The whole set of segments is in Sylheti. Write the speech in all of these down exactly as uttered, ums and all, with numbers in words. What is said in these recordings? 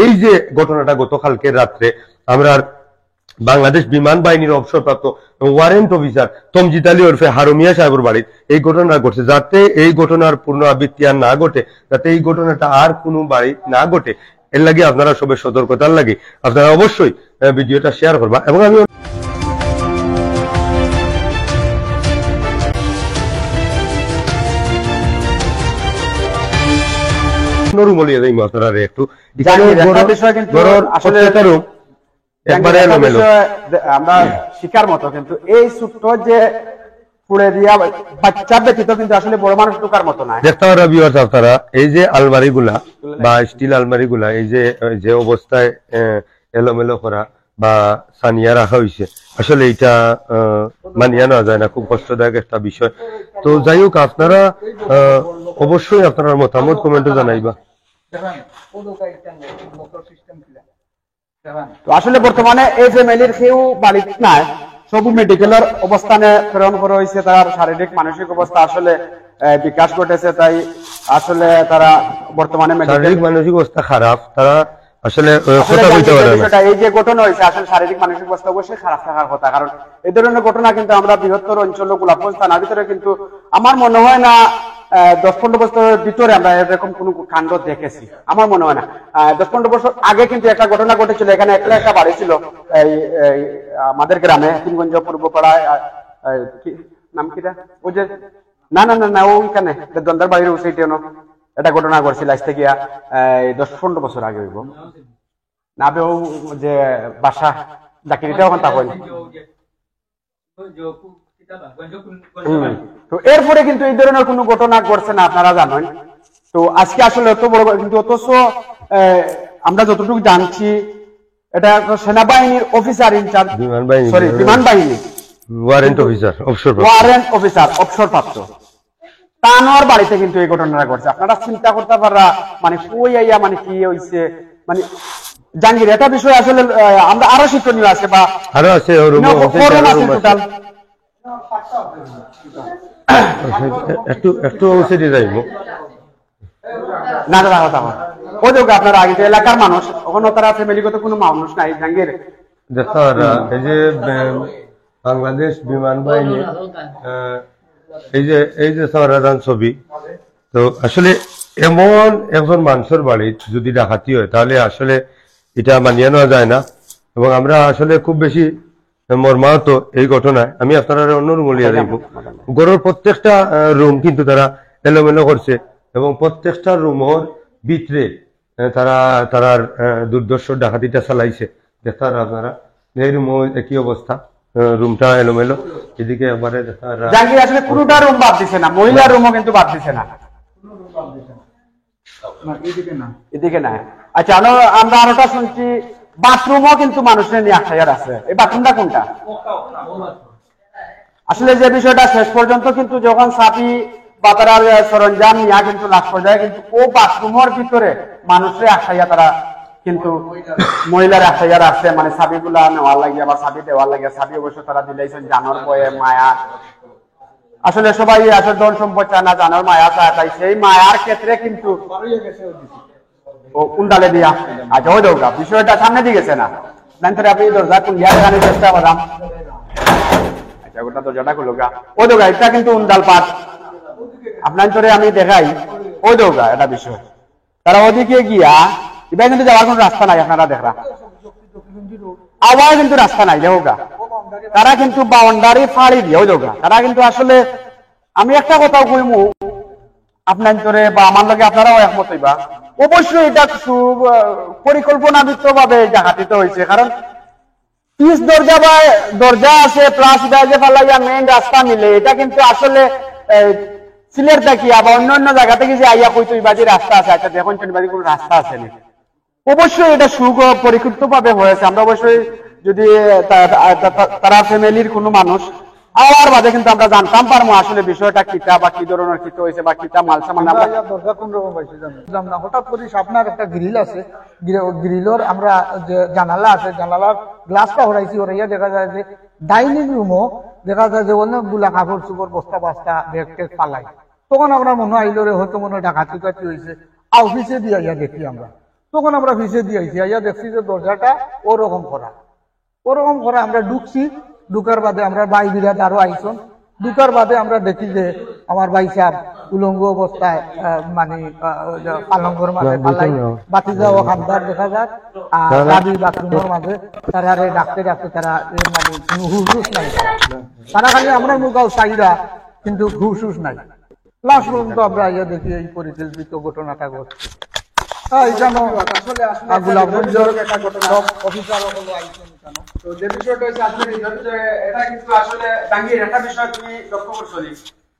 এই যে ঘটনাটা গতকালকে রাত্রে আমরা বাংলাদেশ বিমান বাহিনীর অবসরপ্রাপ্ত ওয়ারেন্ট অফিসার তমজিদ আলী ওরফে হারুমিয়া সাহেবের বাড়িত এই ঘটনা ঘটছে, যাতে এই ঘটনার পুনরাবৃত্তি আর না ঘটে, যাতে এই ঘটনাটা আর কোনো বাড়ি না ঘটে, এর লাগি আপনারা সবে সতর্কতার লাগি আপনারা অবশ্যই ভিডিওটা শেয়ার করবা। এবং আমি রুমো লইয়া যাইমু আপনারা একটু। এখানে জানি, একটা ঘরর, বিষয় কিন্তু ঘরর আসলে প্রত্যেকটা রুম জানি, একবারে একটা এলোমেলো। বিষয় দে-, আমরা শিকার মতো, কিন্তু এই ছোট্ট যে পুড়ে দিয়া বাচ্চা ব্যতীত কিন্তু আসলে বড় মানুষ ঢুকার মতো নয়। দেখতে পারা ভিউয়ার্স আপনারা, এই যে আলমারিগুলা বা স্টিল আলমারিগুলা, এই যে, যে অবস্থায়, আহ, এলোমেলো করা বা সানিয়া রাখা হইছে, আসলে এটা, আহ, মানিয়া নেওয়া যায় না, খুব কষ্টদায়ক একটা বিষয়। তো যাই হোক, আপনারা, আহ, অবশ্যই আপনারা মতামত কমেন্টে জানাইবা। তো আসলে বর্তমানে এই ফ্যামিলির কেউ বাড়িত নাই, সব মেডিকেলের অবস্থানে প্রেরণ করা হয়েছে। তার শারীরিক মানসিক অবস্থা আসলে, আহ, বিকাশ ঘটেছে, তাই আসলে তারা বর্তমানে মেডিকেল শারীরিক মানসিক অবস্থা খারাপ, তারা আসলে, আহ, আসলে কথা জানতে বলতে পারে যে না। বিষয়টা, এই যে ঘটনা হয়েছে, আসলে শারীরিক মানসিক অবস্থা অবশ্যই খারাপ থাকার কথা, কারণ এই ধরনের ঘটনা কিন্তু আমরা বৃহত্তর অঞ্চল গোলাপগঞ্জ থানার ভিতরে কিন্তু আমার মনে হয় না, আহ, দশ পনেরো বছরের ভিতরে আমরা এরকম কোনো কাণ্ড দেখেছি, আমার মনে হয় না। আহ, দশ পনেরো বছর আগে কিন্তু একটা ঘটনা ঘটেছিল, এখানে একটা, একটা বাড়ি ছিল, এই, এই, আমাদের গ্রামে হেকিমগঞ্জ পূর্বপাড়ায়, আহ, এই, কি নাম কিটা? ওই যে, না, না, না, না, ওইখানে, যে দন্দার বাড়ির ওই সাইডে একটা ঘটনা ঘটছিল, আজ থেকে, আহ, এই দশ পনেরো বছর আগে হইব। না, বে, ও যে বাসা, জাকির, এটা ওখান তা হয় না। হুম। তো এরপরে কিন্তু এই ধরনের কোনো ঘটনা ঘটছে না, আপনারা জানেন। তো আজকে আসলে অত বড়, কিন্তু অথচ, আহ, আমরা যতটুকু জানছি, এটা একটা সেনাবাহিনীর অফিসার ইনচার্জ, বিমান বাহিনী, সরি, বিমান বিমান বাহিনী, ওয়ারেন্ট কিন্তু অফিসার, অবসরপ্রাপ্ত। ওয়ারেন্ট অফিসার, অবসরপ্রাপ্ত। তানোর বাড়িতে কিন্তু এই ঘটনাটা ঘটছে। আপনারা চিন্তা করতে পাররা, মানে, কই আইয়া, মানে, কি হইছে, মানে, জাহাঙ্গীর, এটা বিষয়ে আসলে, আহ, আমরা আরো শিক্ষণীয় আছে বা আরো আছে, ওর রুমও না, হচ্ছে, ওর রুম আরো আছে রুম আছে। টোটাল। একটু, একটু ওসিডি যাইব। না, না, না, না, না। ওই দেখো, আপনারা আগে তো এলাকার মানুষ, ওখানে তারা ফ্যামিলিগত কোনো মানুষ নাই, জাহাঙ্গীর। দেখো, ওরা, এই যে, আহ, বাংলাদেশ বিমান বাহিনী, আহ, এই যে, এই যে সারাদান ছবি, তো আসলে এমন একজন মানুষের বাড়িত যদি ডাকাতি হয়, তাহলে আসলে এটা মানিয়ে নেওয়া যায় না। এবং আমরা আসলে খুব বেশি মর্মাহত এই ঘটনায়। আমি আপনারা অন্য রুমো লইয়া যাইব। ঘরের প্রত্যেকটা, আহ, রুম কিন্তু তারা এলোমেলো করছে এবং প্রত্যেকটা রুমর ভিতরে, আহ, তারা, তারার, আহ, দুর্দর্শ ডাকাতিটা চালাইছে। দেখতে পারা আপনারা, এই রুমও একই অবস্থা, আহ, রুমটা এলোমেলো, এদিকে একবারে দেখতে পারা। জাহাঙ্গীর আসলে কোনোটা রুম বাদ দিছে না, মহিলা রুমও কিন্তু বাদ দিছে না। না, এদিকে না। এদিকে না। আচ্ছা, আমরা, আমরা আরোটা শুনছি, বাথরুমও কিন্তু মানুষের নিয়ে আটকাইয়ার আছে। এই বাথরুমটা কোনটা? আসলে যে বিষয়টা শেষ পর্যন্ত কিন্তু যখন চাবি বা তারার সরঞ্জাম নিয়ে কিন্তু লাস্ট পর্যায়ে কিন্তু ও বাথরুমের ভিতরে মানুষরে আটকাইয়া তারা কিন্তু মহিলার আটকাইয়া রাখছে, মানে চাবিগুলা নেওয়ার লাগিয়া বা চাবি দেওয়ার লাগিয়া, চাবি অবশ্য তারা দিলাইছেন জানোর ভয়ে, মায়া। আসলে সবাই আসলে ধন সম্পদ চায় না, জানোর মায়া চায়, তাই সেই মায়ার ক্ষেত্রে কিন্তু ও উন্ডালে দিয়া। আচ্ছা, ওই দেখো, বিষয়টা সামনে দিকে গেছে না। নাইন ধরে আপনি দরজা খুলিয়া দেখানোর চেষ্টা করলাম। আচ্ছা, ওটা দরজাটা খুলো গা। ওই দেখো, এটা কিন্তু উন্ডাল পাত। আপনার ধরে আমি দেখাই, ওই দেখো গা, এটা বিষয়। তারা ওদিকে গিয়া, এটা কিন্তু যাওয়ার কোনো রাস্তা নাই, আপনারা দেখরা। আবার কিন্তু রাস্তা নাই, দেখো গা। তারা কিন্তু বাউন্ডারি ফাড়ি দিয়ে, ওই দেখো গা। তারা কিন্তু আসলে, আমি একটা কথা কইমু, আপনার ধরে বা আমার লগে আপনারাও একমত হইবা, অবশ্যই এটা সু-, আহ, পরিকল্পনাবদ্ধভাবে ডাকাতিটা হইছে। কারণ পিস দরজা বা দরজা আছে, প্লাস এটা যে ফালাইয়া মেইন রাস্তা মিলে, এটা কিন্তু আসলে, এই, সিলেট থাকিয়া বা অন্য অন্য জায়গা থেকে যে আইয়া কইতো ইবাদি রাস্তা আছে, আচ্ছা দেখুন তো ইবাদি কোনো রাস্তা আছে নি। অবশ্যই এটা সুগ-, পরিকল্পিতভাবে হয়েছে। আমরা অবশ্যই যদি তা-, তা-, তা-, তা-, তারা ফ্যামিলির কোনো মানুষ আওয়ার বাদে কিন্তু আমরা জানতাম পারবো আসলে বিষয়টা কিতা বা কি ধরনের কিতা হয়েছে বা কিতা মাল সামান আমরা আমরা ইয়া দরজা কোন রকম পাইছি জানি? বুঝলাম না। হঠাৎ করি আপনার একটা গ্রিল আছে, গ্রি-, গ্রিলর আমরা যে জানালা আছে, জানালার গ্লাসটা হরাইছি, হরাইয়া দেখা যায় যে ডাইনিং রুমও দেখা যায় যে অনেকগুলা কাপড় চোপড়, বস্তা বস্তা, ব্যাগ ট্যাগ ফালাই। তখন আমরা মনে আইলো রে, হয়তো মনে হয় ডাকাতি টাকাতি হয়েছে, অফিসে দিয়ে আইয়া দেখি আমরা। তখন আমরা পিছে দিয়া আইছি, আইয়া দেখছি যে দরজাটা ওরকম করা, ওরকম করা। আমরা ঢুকছি, ঢুকার বাদে আমরা ভাই বিরাদ আরো আইছন, ঢুকার বাদে আমরা দেখি যে আমার ভাই সাহেব উলঙ্গ অবস্থায়, আহ, মানে, আহ, ওই যে পালঙ্গর মাঝে না, ফালাই, বুঝলাম না। বাতিজাও খান্দার দেখা যায়, আর না, না। দাদি বাথরুমের মাঝে, তারারে ডাকতে ডাকতে তারা, এ, মানে, কোনো হুশ হুশ নাই। তারা খালি আমরা মুখাও চাইরা, কিন্তু হুশ হুশ নাই। লাস্ট পর্যন্ত আমরা আইয়া দেখি এই পরিকল্পিত ঘটনাটা ঘটছে। হ্যাঁ, এখানে আসলে, আসলে আর গোলাপগঞ্জের একটা ঘটনা। সব অফিসার হলো আইসন এখানে। তো যে বিষয়টা হচ্ছে আসলে এই ধরনের যে এটা কিন্তু আসলে জাহাঙ্গীর একটা বিষয় তুমি লক্ষ্য করছো নি?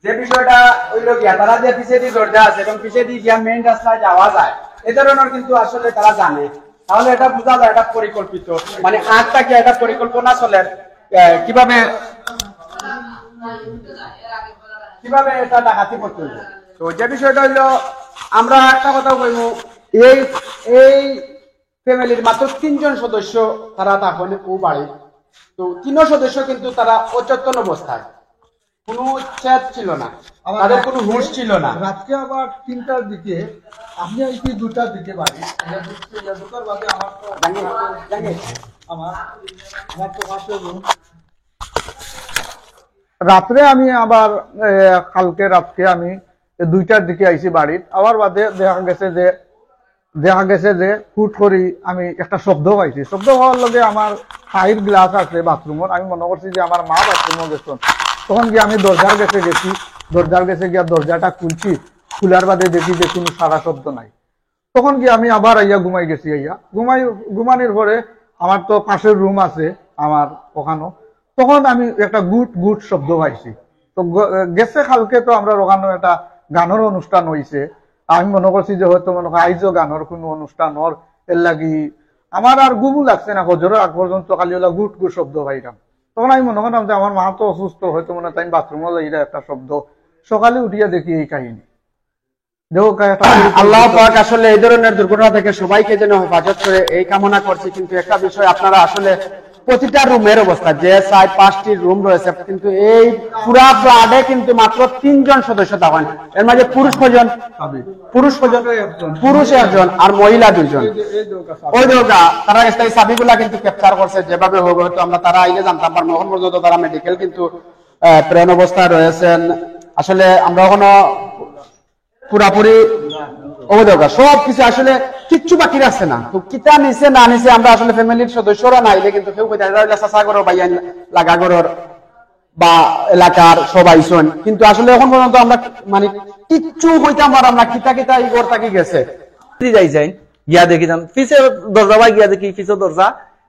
যে বিষয়টা হইল গিয়া তারা যে পিছেদি দরজা আছে এবং পিছেদি গিয়া মেইন রাস্তায় যাওয়া যায়, এ ধরনের কিন্তু আসলে তারা জানে। তাহলে এটা বোঝা যায় এটা পরিকল্পিত, মানে আগ থাকি এটা পরিকল্পনা চলের, আহ, কিভাবে, কিভাবে এটা ডাকাতি করতে হইব। তো যে বিষয়টা হইল, আমরা একটা কথা কইব, এই, এই ফ্যামিলির মাত্র তিনজন সদস্য তারা তখন ও বাড়ি। তো তিনও সদস্য কিন্তু তারা অচেতন অবস্থায়, কোনো চেত ছিল না, আমার তাদের কোনো হুঁশ ছিল না। রাত্রে আবার তিনটার দিকে, আপনি আইছি দুটার দিকে বাড়ি, ইয়া ঢুকতে, ইয়া ঢুকার বাদে আমার তো, জানি, জানি। আমার, আমার তো পাশে রুম। রাত্রে আমি আবার, এ, কালকে রাত্রে আমি দুইটার দিকে আইছি বাড়িত। আবার বাদে দেখা গেছে যে, দেখা গেছে যে হুট করি আমি একটা শব্দ পাইছি। শব্দ হওয়ার লগে আমার পাইর গ্লাস আছে বাথরুমর, আমি মনে করছি যে আমার মা বাথরুমও গেছেন। তখন গিয়া আমি দরজার গেছে গেছি, দরজার গেছে গিয়া দরজাটা খুলছি, খোলার বাদে দেখি যে কোনো সারা শব্দ নাই। তখন কি আমি আবার আইয়া ঘুমাই গেছি। আইয়া ঘুমাই, ঘুমানির পরে আমার তো পাশের রুম আছে আমার ওখানো, তখন আমি একটা গুট গুট শব্দ পাইছি। তো গ-, গেছে কালকে তো আমরা ওখানো একটা গানের অনুষ্ঠান হইছে, আমি মনে করছি যে হয়তো মনে হয় আইজও গানের কোনো অনুষ্ঠান হর, এর লাগি আমার আর ঘুমও লাগছে না। ফজরের আগ পর্যন্ত খালি ওলা গুট গুট শব্দ পাইলাম। তখন আমি মনে করলাম যে আমার মা তো অসুস্থ, হয়তো মনে হয় তাই বাথরুমও যাইরা একটা শব্দ। সকালে উঠিয়া দেখি এই কাহিনী। দেখো, কা-, একটা আল্লাহ পাক আসলে এই ধরনের দুর্ঘটনা থেকে সবাইকে যেন হেফাজত করে, এই কামনা করছি। কিন্তু একটা বিষয়, আপনারা আসলে প্রতিটা রুমের অবস্থা, যে চার পাঁচটি রুম রয়েছে, কিন্তু এই পুরা ফ্ল্যাটে কিন্তু মাত্র তিনজন সদস্য থাকেন। এর মাঝে পুরুষ কয়জন? পুরুষ কয়জন? পুরুষ একজন আর মহিলা দুইজন। ওই যে ওগা, তারা গেছে চাবিগুলা কিন্তু ক্যাপচার করছে, যেভাবে হোক, হয়তো আমরা তারা আইলে জানতাম পারবো। এখন পর্যন্ত তারা মেডিকেল কিন্তু, আহ, প্রেরণ অবস্থায় রয়েছেন। আসলে আমরা এখনো পুরাপুরি অবদৌকা সব কিছু আসলে কিচ্ছু বাকি রাখছে না। তো কিতা নিছে না নিছে আমরা আসলে ফ্যামিলির সদস্যরা না আইলে কিন্তু কেউ কইতে পারে না। চাচা ঘরো ভাইয়া লাগা ঘরর বা এলাকার সব আইছন, কিন্তু আসলে এখন পর্যন্ত আমরা মানে কিচ্ছু কইতাম পারলাম না কিতা কিতা এই ঘর থাকি গেছে। যাই যাই গিয়া দেখি যান পিছে দরজা বা গিয়া দেখি পিছে দরজা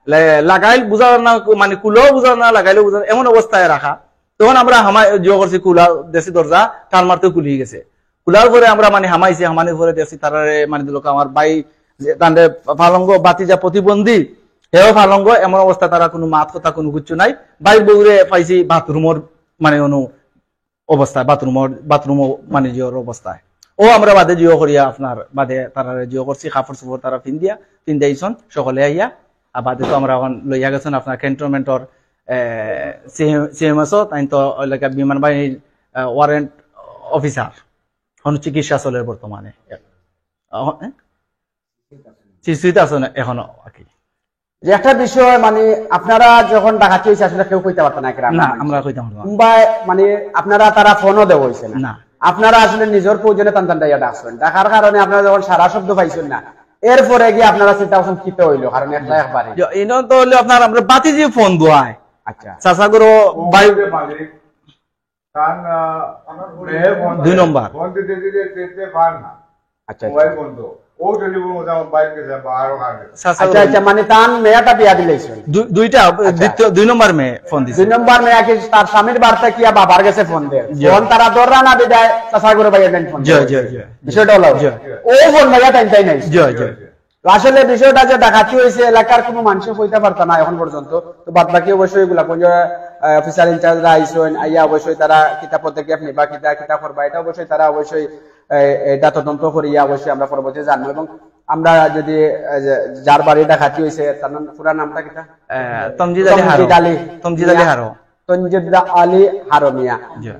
লে-, লাগাইল বুঝা না, মানে খুলেও বুঝা না, লাগাইলেও বুঝা না, এমন অবস্থায় রাখা। তখন আমরা হামাই জিও করছি, খুলা দেশি দরজা, টান মারতে খুলি গেছে। খুলার পরে আমরা মানে হামাইছি, হামানির পরে দেখছি তারারে মানে দিল আমার ভাই যে তানরে ফালঙ্গ বাতিজা প্রতিবন্ধী, হেও ফালঙ্গ, এমন অবস্থা তারা কোনো মাত কথা কোনো কিচ্ছু নাই। ভাই বউরে পাইছি বাথরুমর মানে অনু অবস্থায়, বাথরুমর, বাথরুমও মানে জিওর অবস্থায়। ও আমরা বাদে জিও করিয়া আপনার বাদে তারারে জিও করছি, কাপড় চোপড় তারা পিন্দিয়া, পিন্দাইছন সকলে আইয়া। আর বাদে তো আমরা এখন লইয়া গেছেন আপনার ক্যান্টনমেন্টর, এ, সিএম, সিএমএসও, তাই তো এলাকা বিমান বাহিনীর, এ, ওয়ারেন্ট অফিসার। এখন চিকিৎসা চলের বর্তমানে। অ, এ? চিকিৎসিত আছেন এখনো আর কি। যে একটা বিষয়, মানে, আপনারা যখন ডাকাতি হইছে, আসলে কেউ কইতে পারতো না, গ্রাম না, মানুষ। আমরা কইতাম পারতাম না। মুম্বাই, মানে, আপনারা তারা ফোনও দেওয়া হইছে না। না। আপনারা আসলে নিজের প্রয়োজনে তান তান ডাইয়া ডাকছেন। ডাকার কারণে আপনারা যখন সারা শব্দ পাইছেন না, এরপরে গিয়ে আপনারা চিন্তা করছেন কিতা হইলো, কারণ একটা একবারে। যে, ইনো তো হইলো আপনার আমরা বাতিজি ফোন দোয়ায়। আচ্ছা। চাচা গুরু ও ভাই। হইতে পারে। কারণ, আহ, মেয়ে ফোন দুই নম্বর। ফোন দিতে দিতে দেখতে পার না। আচ্ছা, মোবাইল আচ্ছা। বন্ধ। ও টেলিফোন ওটা আমার বাইক গেছে, বা আরো কার গেছে। চাচা আচ্ছা, গুরু। আচ্ছা, মানে তান মেয়েটা বিয়া দিলাইছে। দু-, দুইটা, আচ্ছা। দ্বিতীয়, দুই নম্বর মেয়ে ফোন দিছে। দুই নম্বর মেয়ে কি তার স্বামীর বার্তা কি আর বাবার গেছে ফোন দেয়? জি। ফোন তারা ধররা না বিদায়, চাচা গুরু ভাই এখানে ফোন জি, দেয়। জি, জি। বিষয়টা হলো, জি। ও ফোন ভাইয়া টাইম তাই নাই। জি, জি। জি। তো আসলে বিষয়টা যে ডাকাতি হইছে, এলাকার কোনো মানুষে কইতে পারতা না এখন পর্যন্ত। তো বাদ বাকি অবশ্যই গোলাপগঞ্জ, আহ, অফিসার ইনচার্জরা আইছইন, আইয়া অবশ্যই তারা কিতা পদক্ষেপ নিবা, কিতা, কিতা করবা, এটা অবশ্যই তারা অবশ্যই, এ, এটা তদন্ত করিয়া অবশ্যই আমরা পরবর্তী জানবো। এবং আমরা যদি, এ, যে, যার বাড়ি ডাকাতি হইছে, তার নাম, পুরা নামটা কিতা? এ, তমজিদ আলী হারো। তমজিদ আলী। তমজিদ আলী মিয়া। হারো। তমজিদ আলী হারো মিয়া। জি।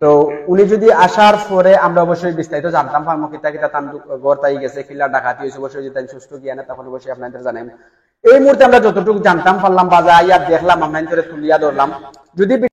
তো উনি যদি আসার পরে আমরা অবশ্যই বিস্তারিত জানতাম পারমু, কিতা কিতা তান দু-, ঘর থাকি গেছে, কিলা ডাকাতি অইছে, অবশ্যই যদি তাইন সুস্থ গিয়া না, তখন অবশ্যই আপনাদের জানাইমু। এই মুহূর্তে আমরা যতটুকু জানতাম পারলাম, বাজার আইয়া দেখলাম, আমরা ইন্তরে তুলিয়া ধরলাম। যদি